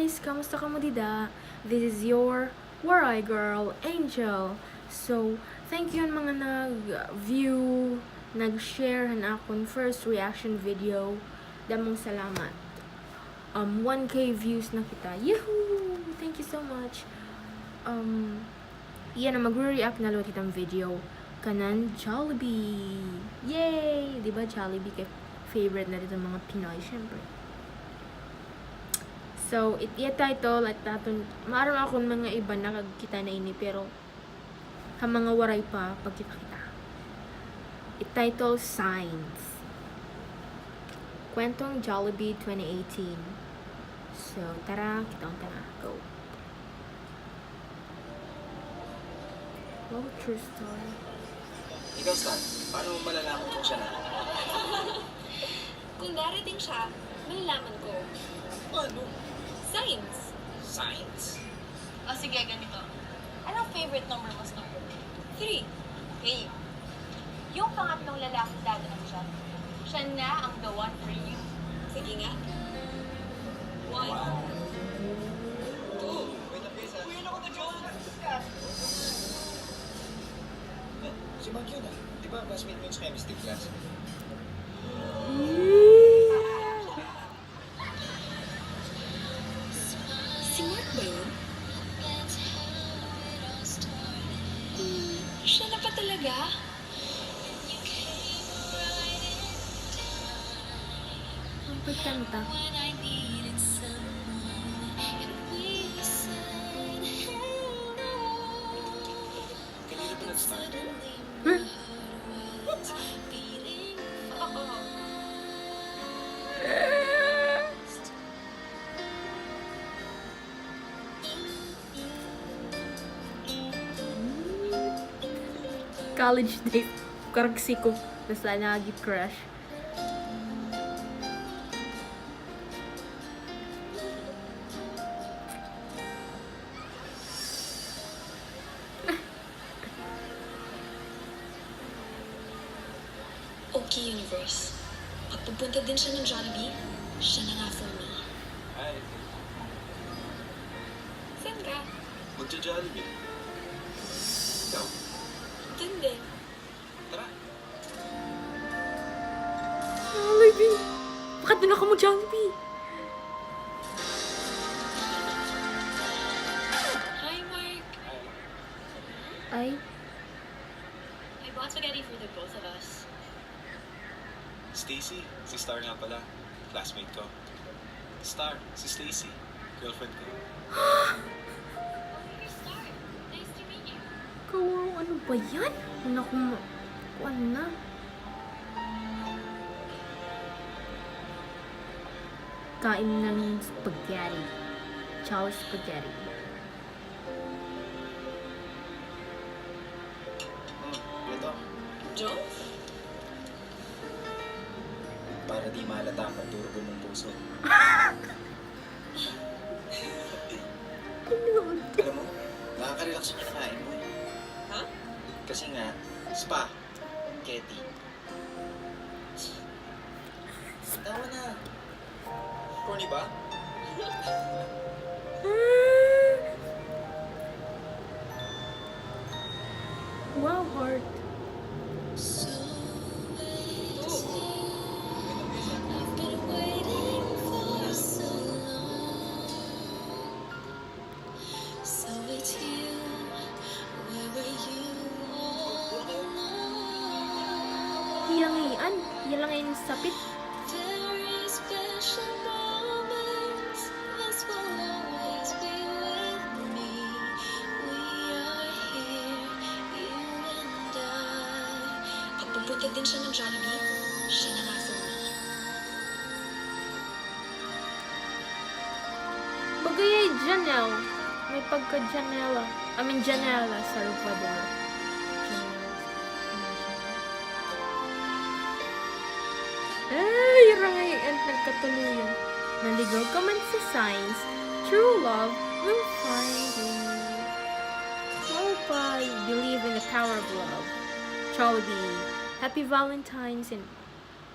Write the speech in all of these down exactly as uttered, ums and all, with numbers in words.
Guys, kamusta kamo dida? This is your Waray girl, Angel. So, thank you han mga nag-view, nag-share han akon first reaction video. Damo nga salamat. Um, one K views na kita. Yahoo! Thank you so much. Um, yana, magre-react na liwat kita han video kanan Jollibee. Yay! Di ba Jollibee kay favorite na dida han mga Pinoy, syempre. So, it, iya title, it aton, maaram ako nga mga iba nakakita na ini, pero ha mga waray pa, pagkita-kita. It title, Signs. Kwentong Jollibee twenty eighteen. So, tara, kitaon ta na. Go. Wow, true story. Ikaw, Stan, paano mo malalaman kung siya na? Kung darating siya, malalaman ko. Paano? Signs. Signs? O sige, ganito. Anong favorite number mo, Stan? Three. Okay. Yung pangatlong lalaking dadating siya, siya na ang the one for you. Sige nga. One. Wow. Two. Wait, wait, wait. Uy, ano ko na, John? Si Mark yun, ah. Di ba classmate mo yun sa chemistry class? Si Mark ba yun? Hmm, siya na ba talaga? Ang pagkanta. Huh? College days. Karagsi ko. Basta nagi-crush. Okay, universe. Pagpupunta din siya ng Jollibee, siya na nga for me. Ay. Saan ka? Magja-Jollibee. Ikaw? Doon din. Tara. Jollibee. Bakit doon ako mag-Jollibee? Hi, Mark. Ay. I bought spaghetti for the both of us. Stacy, si Star nga pala. Classmate ko. Star, si Stacy. Girlfriend ko. Kawawa, ano ba yan? Naku, ma-, kuan na. Kain ng spaghetti. Chow spaghetti. Hmm, ito. Joke? Para di mahalata ang pagdurog mong puso. Alam mo, nakaka-relax yung kinakain mo eh. Ha? Kasi nga, spa, Ketty. Tawa na. Corny ba? Wow, heart. Hilangian, hilangian sapit. Pagpupunta din siya ng Jollibee, siya na nga for me. Bagay ay Janelle. May pagka-Janela. I mean, Janela, Salvador. Ay, rangay and nagkatuluyan. Naligaw ka man sa signs, true love will find you. Wow, pa, believe in the power of love. Jollibee. Happy Valentine's and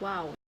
wow.